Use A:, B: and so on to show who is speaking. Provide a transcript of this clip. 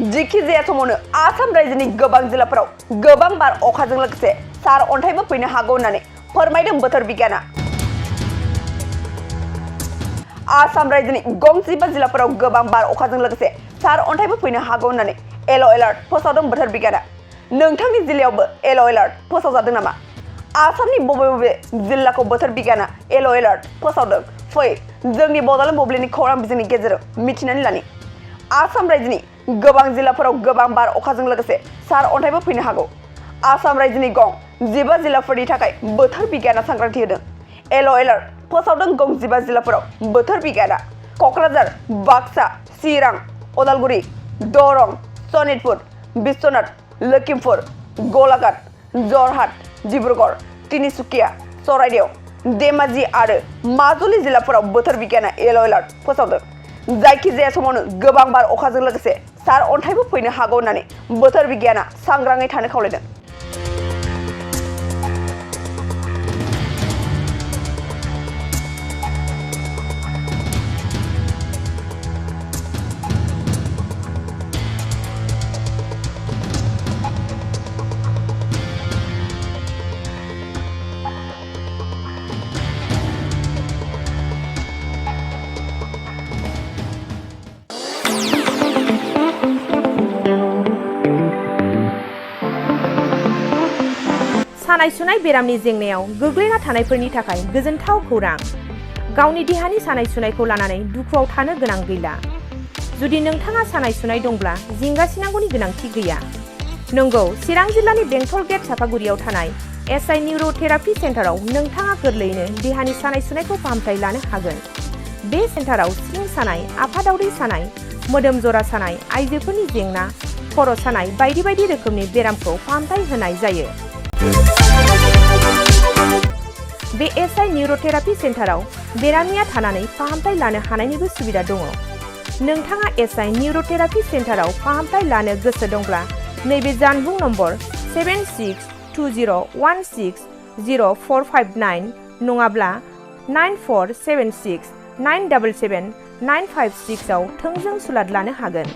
A: जिखि जाया समावनो आसाम रायजोनि गोबां जिल्लाफोराव गोबां बार अखाजों लोगोसे सार अन्थाइबो फैनो हागौ होननानै फोरमायदों बोथोर बिगियाना। आसाम रायजोनि गं 15 जिल्लाफोराव गोबां बार अखाजों लोगोसे सार अन्थाइबो फैनो हागौ होननानै येलो एलार्ट फोसावदों बोथोर बिगियाना। नोंथांनि जिल्लायावबो येलो एलार्ट फोसावजादों नामा? आसामनि बबे बबे जिल्लाखौ बोथोर बिगियाना येलो एलार्ट फोसावदों? फै जोंनि बड'लेण्ड बुब्लिनि खौरां बिजोंनि गेजेरजों मिथिनानै लानि। आसाम रायजोनि गोबां जिल्लाफोराव गोबां बार अखाजों लोगोसे सार अन्थाइबो फैनो हागौ। आसाम रायजोनि गं 15 जिल्लाफोरनि थाखाय बोथोर बिगियाना सांग्रांथि होदों। येलो एलार्ट फोसावदों गं 15 जिल्लाफोराव बोथोर बिगियाना। क'क्राझार, बाक्सा, चिरां, उदालगुरि, दरं, सनितपुर, बिश्वनाथ, लखिमपुर, गलाघाट, जरहाट, डिब्रुगड़, तिनिसुकिया, चराइदेव, धेमाजि आरो माजुलि जिल्लाफोराव बोथोर बिगियाना येलो एलार्ट फोसावदों। जायखिजाया समावनो गोबां बार अखाजों लोगोसे सार अन्थाइबो फैनो हागौ होननानै बोथोर बिगियाना सांग्राङै थानो खावलायदों।
B: सानाय सुनाय बेरामनि जेंनायाव गोग्लैना थानायफोरनि थाखाय गोजोनथाव खौरां। गावनि देहानि सानाय सुनायखौ लानानै दुखुआव थानो गोनां गैला। जुदि नोंथाङा सानाय सुनाय दंब्ला जिंगासिनांगौनि गोनांथि गैया। नंगौ, चिरां जिल्लानि बेंटल गेट सापागुरियाव थानाय एसआइ निउर'थेरापि सेन्टाराव नोंथाङा गोरलैयैनो देहानि सानाय सुनायखौ फाहामथाय लानो हागोन। बे सेन्टाराव सिं सानाय, आफादावदै सानाय, मोदोम जरा सानाय, आइजोफोरनि जेंना, खर' सानाय बायदि बायदि रोखोमनि बेरामखौ फाहामथाय होनाय जायो। बे एसआइ निउर'थेरापि सेन्टाराव बेरामिया थानानै फाहामथाय लानो हानायनिबो सुबिदा दङ। नोंथाङा एसआइ निउर'थेरापि सेन्टाराव फाहामथाय लानो गोसो दंब्ला नैबे जानबुं नम्बर 7620160459 नङाब्ला 9476977956 आव थोंजों सुलाद लानो हागोन।